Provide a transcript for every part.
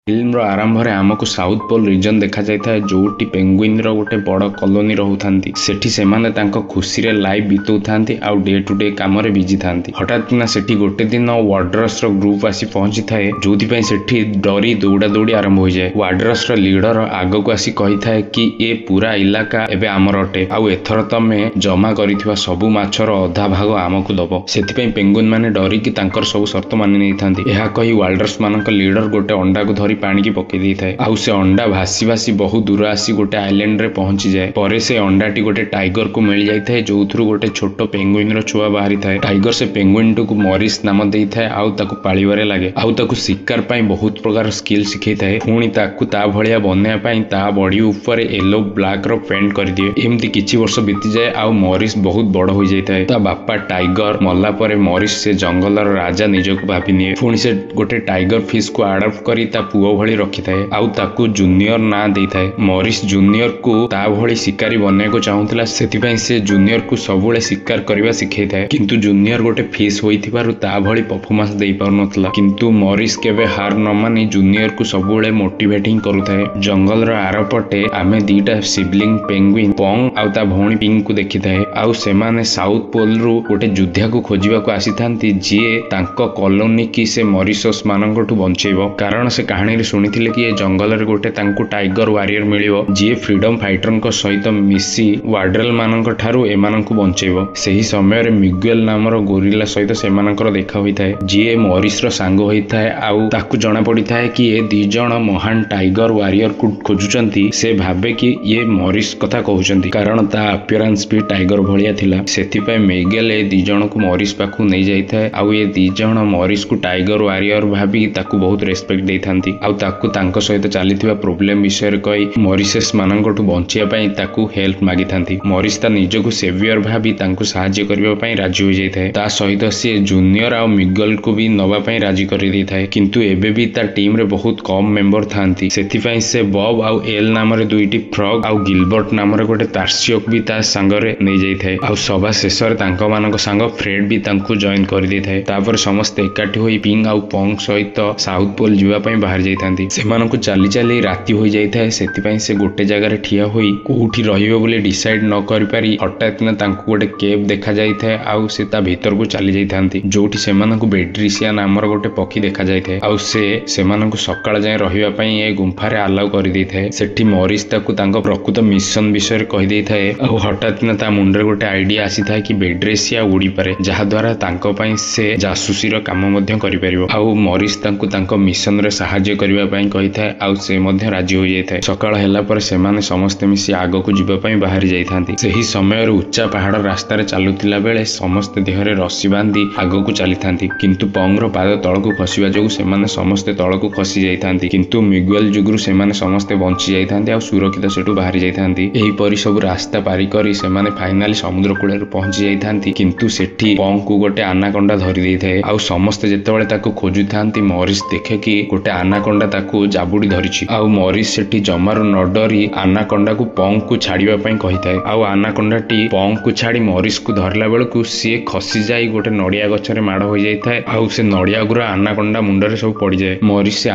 ଫିଲ୍ମର ଆରମ୍ଭରେ ଆମକୁ ସାଉଥ ପୋଲ ରିଜନ ଦେଖାଯାଇଥାଏ, ଯୋଉଠି ପେଙ୍ଗୁଇନର ଗୋଟେ ବଡ଼ କଲୋନୀ ରହୁଥାନ୍ତି। ସେଠି ସେମାନେ ତାଙ୍କ ଖୁସିରେ ଲାଇଫ ବିତଉଥାନ୍ତି ଆଉ ଡେ ଟୁ ଡେ କାମରେ ବିଜି ଥାନ୍ତି। ହଠାତ୍ କିନା ସେଠି ଗୋଟେ ଦିନ ୱାର୍ଡରସର ଗ୍ରୁପ ଆସି ପହଞ୍ଚିଥାଏ, ଯୋଉଥିପାଇଁ ସେଠି ଡରି ଦୌଡ଼ା ଦୌଡ଼ି ଆରମ୍ଭ ହୋଇଯାଏ। ୱାର୍ଡରସର ଲିଡର ଆଗକୁ ଆସି କହିଥାଏ କି ଏ ପୁରା ଇଲାକା ଏବେ ଆମର ଅଟେ, ଆଉ ଏଥର ତମେ ଜମା କରିଥିବା ସବୁ ମାଛର ଅଧା ଭାଗ ଆମକୁ ଦବ। ସେଥିପାଇଁ ପେଙ୍ଗୁଇନ ମାନେ ଡରିକି ତାଙ୍କର ସବୁ ସର୍ତ୍ତ ମାନି ନେଇଥାନ୍ତି। ଏହା କହି ୱାର୍ଡରସ ମାନଙ୍କ ଲିଡର ଗୋଟେ ଅଣ୍ଡାକୁ ଧରି ପାଣିକି ପକେଇ ଦେଇଥାଏ, ଆଉ ସେ ଅଣ୍ଡା ଭାସି ଭାସି ବହୁ ଦୂର ଆସି ଗୋଟେ ଆଇଲ୍ୟାଣ୍ଡରେ ପହଞ୍ଚିଯାଏ। ପରେ ସେ ଅଣ୍ଡାଟି ଗୋଟେ ଟାଇଗରକୁ ମିଳିଯାଇଥାଏ, ଯୋଉଥିରୁ ଗୋଟେ ଛୋଟ ପେଙ୍ଗୁଇନର ଛୁଆ ବାହାରିଥାଏ। ଟାଇଗର ସେ ପେଙ୍ଗୁଇନଟିକୁ ମରିସ ନାମ ଦେଇଥାଏ ଆଉ ତାକୁ ପାଳିବାରେ ଲାଗେ, ଆଉ ତାକୁ ଶିକାର ପାଇଁ ବହୁତ ପ୍ରକାର ସ୍କିଲ୍ ଶିଖେଇଥାଏ। ପୁଣି ତାକୁ ତା ଭଳିଆ ବନେଇବା ପାଇଁ ତା ବଡି ଉପରେ ୟେଲୋ ବ୍ଲାକ ର ପେଣ୍ଟ କରିଦିଏ। ଏମିତି କିଛି ବର୍ଷ ବିତିଯାଏ ଆଉ ମରିସ ବହୁତ ବଡ ହୋଇଯାଇଥାଏ। ତା ବାପା ଟାଇଗର ମଲା ପରେ ମରିସ ସେ ଜଙ୍ଗଲର ରାଜା ନିଜକୁ ଭାବିନିଏ। ପୁଣି ସେ ଗୋଟେ ଟାଇଗର ଫିସ୍ କୁ ଆଡପ୍ଟ କରି ତା ପୁଅ ଭଳି ରଖିଥାଏ ଆଉ ତାକୁ ଜୁନିୟର ନାଁ ଦେଇଥାଏ। ମରିସ ଜୁନିୟରକୁ ତା ଭଳି ଶିକାରୀ ବନେଇବାକୁ ଚାହୁଁଥିଲା, ସେଥିପାଇଁ ସେ ଜୁନିୟରକୁ ସବୁବେଳେ ଶିକାର କରିବା ଶିଖେଇଥାଏ। କିନ୍ତୁ ଜୁନିୟର ଗୋଟେ ଫିସ୍ ହୋଇଥିବାରୁ ତା ଭଳି ପରଫର୍ମାନ୍ସ ଦେଇପାରୁନଥିଲା। କିନ୍ତୁ ମରିସ କେବେ ହାର ନ ମାନି ଜୁନିୟରକୁ ସବୁବେଳେ ମୋଟିଭେଟ ହିଁ କରୁଥାଏ। ଜଙ୍ଗଲର ଆରପଟେ ଆମେ ଦିଟା ସିବଲିଙ୍ଗ ପେଙ୍ଗୁଇନ ପଙ୍ଗ ଆଉ ତା ଭଉଣୀ ପିଙ୍ଗକୁ ଦେଖିଥାଏ, ଆଉ ସେମାନେ ସାଉଥ ପୋଲରୁ ଗୋଟେ ଯୋଦ୍ଧାକୁ ଖୋଜିବାକୁ ଆସିଥାନ୍ତି, ଯିଏ ତାଙ୍କ କଲୋନୀ କି ସେ ମରିସସ୍ ମାନଙ୍କଠୁ ବଞ୍ଚେଇବ। କାରଣ ସେ କାହାଣୀରେ ଶୁଣିଥିଲେ କି ଏ ଜଙ୍ଗଲରେ ଗୋଟେ ତାଙ୍କୁ ଟାଇଗର ୱାରିୟର ମିଳିବ, ଯିଏ ଫ୍ରିଡମ ଫାଇଟରଙ୍କ ସହିତ ମିଶି ୱାଡ୍ରେଲ ମାନଙ୍କ ଠାରୁ ଏମାନଙ୍କୁ ବଞ୍ଚେଇବ। ସେହି ସମୟରେ ମିଗୁଏଲ ନାମର ଗୋରିଲା ସହିତ ସେମାନଙ୍କର ଦେଖା ହୋଇଥାଏ, ଯିଏ ମରିସର ସାଙ୍ଗ ହୋଇଥାଏ, ଆଉ ତାକୁ ଜଣା ପଡିଥାଏ କି ଏ ଦି ଜଣ ମହାନ ଟାଇଗର ୱାରିୟରକୁ ଖୋଜୁଛନ୍ତି। ସେ ଭାବେ କି ଇଏ ମରିସ କଥା କହୁଛନ୍ତି, କାରଣ ତା ଆପିୟରାନ୍ସ ବି ଟାଇଗର ଭଳିଆ ଥିଲା। ସେଥିପାଇଁ ମିଗେଲ ଏ ଦି ଜଣକୁ ମରିସ ପାଖକୁ ନେଇଯାଇଥାଏ, ଆଉ ଏ ଦି ଜଣ ମରିସକୁ ଟାଇଗର ୱାରିୟର ଭାବି ତାକୁ ବହୁତ ରେସପେକ୍ଟ ଦେଇଥାନ୍ତି, ଆଉ ତାକୁ ତାଙ୍କ ସହିତ ଚାଲିଥିବା ପ୍ରୋବ୍ଲେମ ବିଷୟରେ କହି ମରିସେସ୍ ମାନଙ୍କଠୁ ବଞ୍ଚିବା ପାଇଁ ତାକୁ ହେଲ୍ପ ମାଗିଥାନ୍ତି। ମରିସ ତା ନିଜକୁ ସେଭିୟର ଭାବି ତାଙ୍କୁ ସାହାଯ୍ୟ କରିବା ପାଇଁ ରାଜି ହୋଇଯାଇଥାଏ। ତା ସହିତ ସିଏ ଜୁନିୟର ଆଉ ମିଗଲକୁ ବି ନବା ପାଇଁ ରାଜି କରିଦେଇଥାଏ। କିନ୍ତୁ ଏବେ ବି ତା ଟିମରେ ବହୁତ କମ ମେମ୍ବର ଥାନ୍ତି, ସେଥିପାଇଁ ସେ ବବ୍ ଆଉ ଏଲ ନାମରେ ଦୁଇଟି ଫ୍ରଗ ଆଉ ଗିଲବର୍ଟ ନାମରେ ଗୋଟେ ତାର୍ସିଓକୁ ବି ତା ସାଙ୍ଗରେ ନେଇଯାଇଥାଏ। ଆଉ ସଭା ଶେଷରେ ତାଙ୍କ ମାନଙ୍କ ସାଙ୍ଗ ଫ୍ରେଡ ବି ତାଙ୍କୁ ଜଏନ କରିଦେଇଥାଏ। ତାପରେ ସମସ୍ତେ ଏକାଠି ହୋଇ ପିଙ୍ଗ ଆଉ ପଙ୍ଗ ସହିତ ସାଉଥ ପୋଲ ଯିବା ପାଇଁ ବାହାରି ଯାଇଥାନ୍ତି। ସେମାନଙ୍କୁ ଚାଲି ଚାଲି ରାତି ହୋଇଯାଇଥାଏ, ସେଥିପାଇଁ ସେ ଗୋଟେ ଜାଗାରେ ଠିଆ ହୋଇ କୋଉଠି ରହିବେ ବୋଲି ଡିସାଇଡ ନ କରିପାରି ହଠାତ୍ କିନା ତାଙ୍କୁ ଗୋଟେ କେଭ୍ ଦେଖାଯାଇଥାଏ, ଆଉ ସେ ତା ଭିତରକୁ ଚାଲି ଯାଇଥାନ୍ତି, ଯୋଉଠି ସେମାନଙ୍କୁ ବେଡ୍ରିସିଆ ନାମର ଗୋଟେ ପକ୍ଷୀ ଦେଖାଯାଇଥାଏ, ଆଉ ସେ ସେମାନଙ୍କୁ ସକାଳ ଯାଏଁ ରହିବା ପାଇଁ ଏ ଗୁମ୍ଫାରେ ଆଲାଉ କରିଦେଇଥାଏ। ସେଠି ମରିସ ତାକୁ ତାଙ୍କ ପ୍ରକୃତ ମିଶନ ବିଷୟରେ କହିଦେଇଥାଏ, ଆଉ ହଠାତ୍ କିନା ତା ମୁଣ୍ଡରେ ଗୋଟେ ଆଇଡିଆ ଆସିଥାଏ କି ବେଡ୍ରେସିଆ ଉଡ଼ିପାରେ, ଯାହାଦ୍ୱାରା ତାଙ୍କ ପାଇଁ ସେ ଜାସୁସିର କାମ ମଧ୍ୟ କରିପାରିବ। ଆଉ ମରିସ ତାଙ୍କୁ ତାଙ୍କ ମିଶନରେ ସାହାଯ୍ୟ କରିବା ପାଇଁ କହିଥାଏ, ଆଉ ସେ ମଧ୍ୟ ରାଜି ହୋଇଯାଇଥାଏ। ସକାଳ ହେଲା ପରେ ସେମାନେ ସମସ୍ତେ ମିଶି ଆଗକୁ ଯିବା ପାଇଁ ବାହାରି ଯାଇଥାନ୍ତି। ସେହି ସମୟରେ ଉଚ୍ଚା ପାହାଡ଼ ରାସ୍ତାରେ ଚାଲୁଥିଲା ବେଳେ ସମସ୍ତେ ଦେହରେ ରସି ବାନ୍ଧି ଆଗକୁ ଚାଲିଥାନ୍ତି, କିନ୍ତୁ ପଙ୍ଗର ପାଦ ତଳକୁ ଖସିବା ଯୋଗୁଁ ସେମାନେ ସମସ୍ତେ ତଳକୁ ଖସି ଯାଇଥାନ୍ତି। କିନ୍ତୁ ମିଗୁଏଲ ଯୋଗୁରୁ ସେମାନେ ସମସ୍ତେ ବଞ୍ଚି ଯାଇଥାନ୍ତି ଆଉ ସୁରକ୍ଷିତ ସେଠୁ ବାହାରି ଯାଇଥାନ୍ତି। ଏହିପରି ସବୁ ରାସ୍ତା ପାରି କରି ସେମାନେ ଫାଇନାଲି ସମୁଦ୍ର କୂଳରେ ପହଞ୍ଚି ଯାଇଥାନ୍ତି। କିନ୍ତୁ ସେଠି ପଙ୍ଗକୁ ଗୋଟେ ଆନାକଣ୍ଡା ଧରି ଦେଇଥାଏ, ଆଉ ସମସ୍ତେ ଯେତେବେଳେ ତାକୁ ଖୋଜୁଥାନ୍ତି ମରିସ ଦେଖେ କି ଗୋଟେ ଆନାକଣ୍ଡା ତାକୁ ଜାବୁଡି ଧରିଛି, ଆଉ ମରିସ ସେଠି ଜମାରୁ ନ ଡରି ଆନାକଣ୍ଡାକୁ ପଙ୍ଗକୁ ଛାଡିବା ପାଇଁ କହିଥାଏ। ଆଉ ଆନାକଣ୍ଡାଟି ପଙ୍ଗକୁ ଛାଡି ମରିସକୁ ଧରିଲା ବେଳକୁ ସିଏ ଖସି ଯାଇ ଗୋଟେ ନଡିଆ ଗଛରେ ମାଡ଼ ହୋଇଯାଇଥାଏ, ଆଉ ସେ ନଡିଆ ଗୁରା ଆନାକଣ୍ଡା ମୁଣ୍ଡରେ ସବୁ ପଡିଯାଏ। ମରିସ ସେ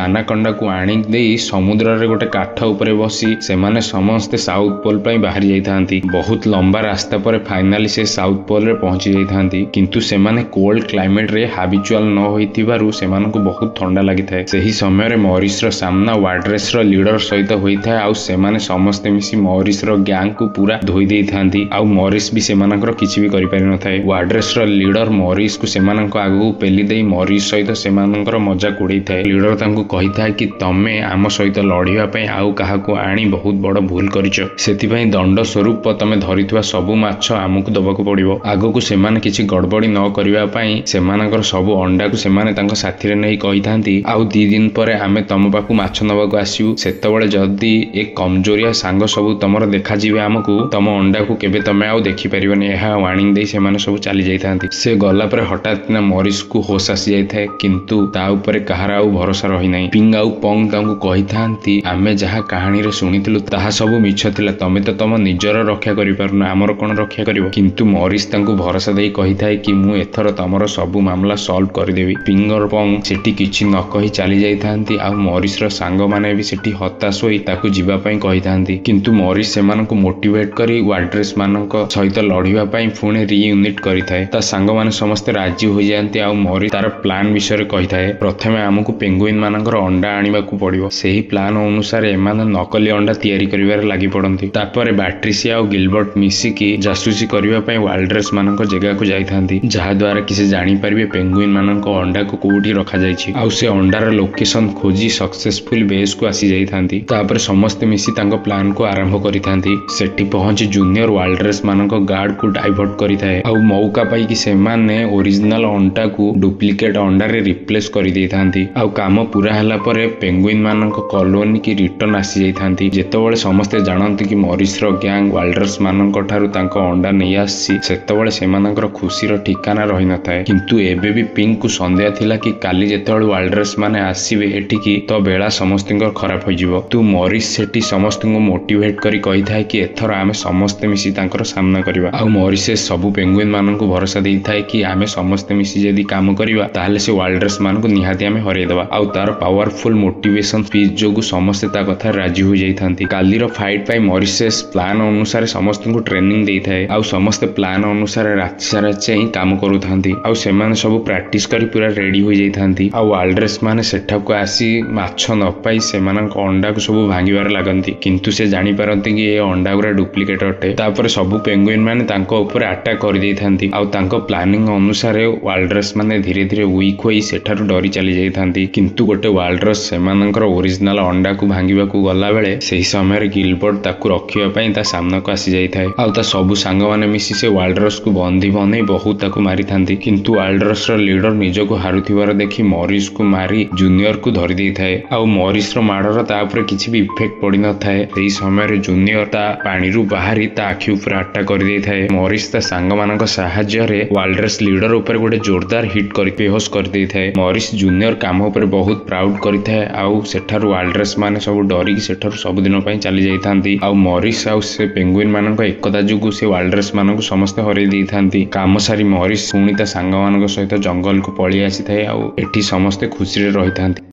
ଆନାକଣ୍ଡାକୁ ଆଣି ଦେଇ ସମୁଦ୍ରରେ ଗୋଟେ କାଠ ଉପରେ ବସି ସେମାନେ ସମସ୍ତେ ସାଉଥ ପୋଲ ପାଇଁ ବାହାରି ଯାଇଥାନ୍ତି। ବହୁତ ଲମ୍ବା ରାସ୍ତା ପରେ ଫାଇନାଲି ସେ ସାଉଥ ପୋଲରେ ପହଞ୍ଚି ଯାଇଥାନ୍ତି। କିନ୍ତୁ ସେମାନେ କୋଲ୍ଡ କ୍ଲାଇମେଟରେ ହାବିଚୁଆଲ ନ ହୋଇଥିବାରୁ ସେମାନଙ୍କୁ ବହୁତ ଥଣ୍ଡା ଲାଗିଥାଏ। ସେହି ସମୟରେ ମରିସର ସାମ୍ନା ୱାର୍ଡରେସର ଲିଡର ସହିତ ହୋଇଥାଏ, ଆଉ ସେମାନେ ସମସ୍ତେ ମିଶି ମରିସର ଗ୍ୟାଙ୍ଗକୁ ପୁରା ଧୋଇ ଦେଇଥାନ୍ତି, ଆଉ ମରିସ ବି ସେମାନଙ୍କର କିଛି ବି କରିପାରିନଥାଏ। ୱାର୍ଡରେସର ଲିଡର ମରିସକୁ ସେମାନଙ୍କ ଆଗକୁ ପେଲି ଦେଇ ମରିସ ସହିତ ସେମାନଙ୍କର ମଜାକ ଉଡେଇଥାଏ। ଲିଡର ତାଙ୍କୁ କହିଥାଏ କି ତମେ ଆମ ସହିତ ଲଢିବା ପାଇଁ ଆଉ କାହାକୁ ଆଣି ବହୁତ ବଡ ଭୁଲ କରିଛ, ସେଥିପାଇଁ ଦଣ୍ଡ ସ୍ୱରୂପ ତମେ ଧରିଥିବା ସବୁ ମାଛ ଆମକୁ ଦବାକୁ ପଡିବ। ଆଗକୁ ସେମାନେ କିଛି ଗଡବଡି ନ କରିବା ପାଇଁ ସେମାନଙ୍କର ସବୁ ଅଣ୍ଡାକୁ ସେମାନେ ତାଙ୍କ ସାଥିରେ ନେଇ କହିଥାନ୍ତି, ଆଉ 2 ଦିନ ପରେ ଆମେ ତମ ପାଖକୁ ମାଛ ନବାକୁ ଆସିବୁ, ସେତେବେଳେ ଯଦି ଏ କମଜୋରିଆ ସାଙ୍ଗ ସବୁ ତମର ଦେଖାଯିବେ ଆମକୁ, ତମ ଅଣ୍ଡାକୁ କେବେ ତମେ ଆଉ ଦେଖିପାରିବନି। ଏହା ୱାର୍ଣ୍ଣିଂ ଦେଇ ସେମାନେ ସବୁ ଚାଲି ଯାଇଥାନ୍ତି। ସେ ଗଲା ପରେ ହଠାତ୍ କିନା ମରିସକୁ ହୋସ ଆସିଯାଇଥାଏ, କିନ୍ତୁ ତା ଉପରେ କାହାର ଆଉ ଭରସା ରହିନାହିଁ। ପିଙ୍ଗ ଆଉ ପଙ୍ଗ ତାଙ୍କୁ କହିଥାନ୍ତି, ଆମେ ଯାହା କାହାଣୀରେ ଶୁଣିଥିଲୁ ତାହା ସବୁ ମିଛ ଥିଲା, ତମେ ତ ତମ ନିଜର ରକ୍ଷା କରିପାରୁନ, ଆମର କଣ ରକ୍ଷା କରିବ? କିନ୍ତୁ ମରିସ ତାଙ୍କୁ ଭରସା ଦେଇ କହିଥାଏ କି ମୁଁ ଏଥର ତମର ସବୁ ମାମଲା ସଲ୍ଭ କରିଦେବି। ପିଙ୍ଗ ପଙ୍ଗ ସେଠି କିଛି ନ କହି ଚାଲି ଯାଇଥାନ୍ତି, ଆଉ ମରିସର ସାଙ୍ଗମାନେ ବି ସେଠି ହତାଶ ହୋଇ ତାକୁ ଯିବା ପାଇଁ କହିଥାନ୍ତି। କିନ୍ତୁ ମରିସ ସେମାନଙ୍କୁ ମୋଟିଭେଟ କରି ୱାଲ୍ଡ୍ରେସ୍ ମାନଙ୍କ ସହିତ ଲଢିବା ପାଇଁ ପୁଣି ରିୟୁନିଟ୍ କରିଥାଏ। ତା ସାଙ୍ଗମାନେ ସମସ୍ତେ ରାଜି ହୋଇଯାଆନ୍ତି ଆଉ ମରିସ ତାର ପ୍ଲାନ୍ ବିଷୟରେ କହିଥାଏ। ପ୍ରଥମେ ଆମକୁ ପେଙ୍ଗୁଇନ୍ ମାନଙ୍କର ଅଣ୍ଡା ଆଣିବାକୁ ପଡିବ। ସେହି ପ୍ଲାନ୍ ଅନୁସାରେ ଏମାନେ ନକଲି ଅଣ୍ଡା ତିଆରି କରିବାରେ ଲାଗି ପଡନ୍ତି। ତାପରେ ବାଟ୍ରିସିଆ ଆଉ ଗିଲବର୍ଟ ମିଶିକି ଜାସୁସି କରିବା ପାଇଁ ୱାଲ୍ଡ୍ରେସ୍ ମାନଙ୍କ ଜାଗାକୁ ଯାଇଥାନ୍ତି, ଯାହାଦ୍ୱାରା କି ସେ ଜାଣିପାରିବେ ପେଙ୍ଗୁଇନ୍ ମାନଙ୍କ ଅଣ୍ଡାକୁ କୋଉଠି ରଖାଯାଇଛି ଆଉ ସେ ଅଣ୍ଡାର ଲୋକେସନ ଖୋଜି ସକ୍ସେସଫୁଲ ବେସ୍କୁ ଆସି ଯାଇଥାନ୍ତି। ତାପରେ ସମସ୍ତେ ମିଶି ତାଙ୍କ ପ୍ଲାନ୍କୁ ଆରମ୍ଭ କରିଥାନ୍ତି। ସେଠି ପହଞ୍ଚି ଜୁନିୟର ୱାଲ୍ଡ୍ରେସ୍ ମାନଙ୍କ ଗାର୍ଡକୁ ଡାଇଭର୍ଟ କରିଥାଏ ଆଉ ମଉକା ପାଇକି ସେମାନେ ଓରିଜିନାଲ ଅଣ୍ଡାକୁ ଡୁପ୍ଲିକେଟ ଅଣ୍ଡାରେ ରିପ୍ଲେସ କରିଦେଇଥାନ୍ତି। ଆଉ କାମ ପୁରା ହେଲା ପରେ ପେଙ୍ଗୁଇନ୍ ମାନଙ୍କ କଲୋନୀ କି ରିଟର୍ନ ଆସିଯାଇଥାନ୍ତି। ଯେତେବେଳେ ସମସ୍ତେ ଜାଣନ୍ତି କି ମରିସର ଗ୍ୟାଙ୍ଗ ୱାଲ୍ଡ୍ରେସ୍ ମାନଙ୍କ ଠାରୁ ତାଙ୍କ ଅଣ୍ଡା ନେଇ ଆସିଛି, ସେତେବେଳେ ସେମାନଙ୍କର ଖୁସିର ଠିକାନା ରହିନଥାଏ। କିନ୍ତୁ ଏବେ ବି ପିଙ୍କକୁ ସନ୍ଦେହ ଥିଲା କି କାଲି ଯେତେବେଳେ ୱାଲ୍ଡ୍ରେସ୍ ମାନେ ଆସିବେ ଏଠିକି ତ ବେଳା ସମସ୍ତଙ୍କର ଖରାପ ହୋଇଯିବ। ତୁ ମରିସ ସେଠି ସମସ୍ତଙ୍କୁ ମୋଟିଭେଟ କରି କହିଥାଏ କି ଏଥର ଆମେ ସମସ୍ତେ ମିଶି ତାଙ୍କର ସାମ୍ନା କରିବା। ଆଉ ମରିସ ସବୁ ପେଙ୍ଗୁଇନ୍ ମାନଙ୍କୁ ଭରସା ଦେଇଥାଏ କି ଆମେ ସମସ୍ତେ ମିଶି ଯଦି କାମ କରିବା ତାହେଲେ ସେ ୱାଲ୍ଡ୍ରେସ୍ ମାନଙ୍କୁ ନିହାତି ଆମେ ହରେଇଦେବା। ଆଉ ତାର ପାୱାରଫୁଲ ମୋଟିଭେସନ ସ୍ପିଚ୍ ଯୋଗୁ ସମସ୍ତେ ତା କଥାରେ ରାଜି ହୋଇଯାଇଥାନ୍ତି। କାଲିର ଫାଇଟ୍ ପାଇଁ ମରିସେସ୍ ପ୍ଲାନ୍ ଅନୁସାରେ ସମସ୍ତଙ୍କୁ ଟ୍ରେନିଂ ଦେଇଥାଏ ଆଉ ସମସ୍ତେ ପ୍ଲାନ୍ ଅନୁସାରେ ରାତି ସାରା ଚେଇଁ କାମ କରୁଥାନ୍ତି। ଆଉ ସେମାନେ ସବୁ ପ୍ରାକ୍ଟିସ କରି ପୁରା ରେଡି ହୋଇଯାଇଥାନ୍ତି। ଆଉ ୱାଲ୍ଡ୍ରେସ୍ ମାନେ ସେଠାକୁ ଆସି ମାଛ ନ ପାଇ ସେମାନଙ୍କ ଅଣ୍ଡାକୁ ସବୁ ଭାଙ୍ଗିବାରେ ଲାଗନ୍ତି। କିନ୍ତୁ ସେ ଜାଣିପାରନ୍ତି କି ଏ ଅଣ୍ଡା ଗୁରା ଡୁପ୍ଲିକେଟ ଅଟେ। ତାପରେ ସବୁ ପେଙ୍ଗୁଇନ୍ ମାନେ ତାଙ୍କ ଉପରେ ଆଟାକ୍ କରିଦେଇଥାନ୍ତି। ଆଉ ତାଙ୍କ ପ୍ଲାନିଂ ଅନୁସାରେ ୱାଲ୍ଡ୍ରେସ୍ ମାନେ ଧୀରେ ଧୀରେ ୱିକ୍ ହୋଇ ସେଠାରୁ ଡରି ଚାଲି ଯାଇଥାନ୍ତି। କିନ୍ତୁ ଗୋଟେ ୱାଲ୍ଡ୍ରସ୍ ସେମାନଙ୍କର ଓରିଜିନାଲ ଅଣ୍ଡାକୁ ଭାଙ୍ଗିବାକୁ ଗଲାବେଳେ ସେହି ସମୟରେ ଗିଲବର୍ଟ ତାକୁ ରଖିବା ପାଇଁ ତା ସାମ୍ନାକୁ ଆସିଯାଇଥାଏ। ଆଉ ତା ସବୁ ସାଙ୍ଗମାନେ ମିଶି ସେ ୱାଲ୍ଡ୍ରସ୍କୁ ବନ୍ଦୀ ବନେଇ ବହୁତ ତାକୁ ମାରିଥାନ୍ତି। କିନ୍ତୁ ୱାଲ୍ଡ୍ରସ୍ର ଲିଡର ନିଜକୁ ହାରୁଥିବାର ଦେଖି ମରିସକୁ ମାରି ଜୁନିୟରକୁ ଧରି ଦେଇଥାଏ। ଆଉ ମରିସର ମାଡ଼ର ତା ଉପରେ କିଛି ବି ଇଫେକ୍ଟ ପଡିନଥାଏ। ସେହି ସମୟରେ ଜୁନିୟର ତା ପାଣିରୁ ବାହାରି ତା ଆଖି ଉପରେ ଆଟାକ୍ କରିଦେଇଥାଏ। ମରିସ ତା ସାଙ୍ଗମାନଙ୍କ ସାହାଯ୍ୟରେ ୱାଲ୍ଡ୍ରେସ୍ ଲିଡର ଉପରେ ଗୋଟେ ଜୋରଦାର ହିଟ୍ କରି ବେହୋସ କରିଦେଇଥାଏ। ମରିସ ଜୁନିୟର କାମ ଉପରେ ବହୁତ ପ୍ରାଉଡ କରିଥାଏ। ଆଉ ସେଠାରୁ ୱାଲ୍ଡ୍ରେସ୍ ମାନେ ସବୁ ଡରିକି ସେଠାରୁ ସବୁଦିନ ପାଇଁ ଚାଲି ଯାଇଥାନ୍ତି। ଆଉ ମରିସ ଆଉ ସେ ପେଙ୍ଗୁଇନ୍ ମାନଙ୍କ ଏକତା ଯୋଗୁ ସେ ୱାଲ୍ଡ୍ରେସ୍ ମାନଙ୍କୁ ସମସ୍ତେ ହରେଇ ଦେଇଥାନ୍ତି। କାମ ସାରି ମରିସ ପୁଣି ତା ସାଙ୍ଗମାନଙ୍କ ସହିତ ଜଙ୍ଗଲକୁ ପଳେଇ ଆସିଥାଏ ଆଉ ଏଠି ସମସ୍ତେ ଖୁସିରେ ରହିଥାନ୍ତି।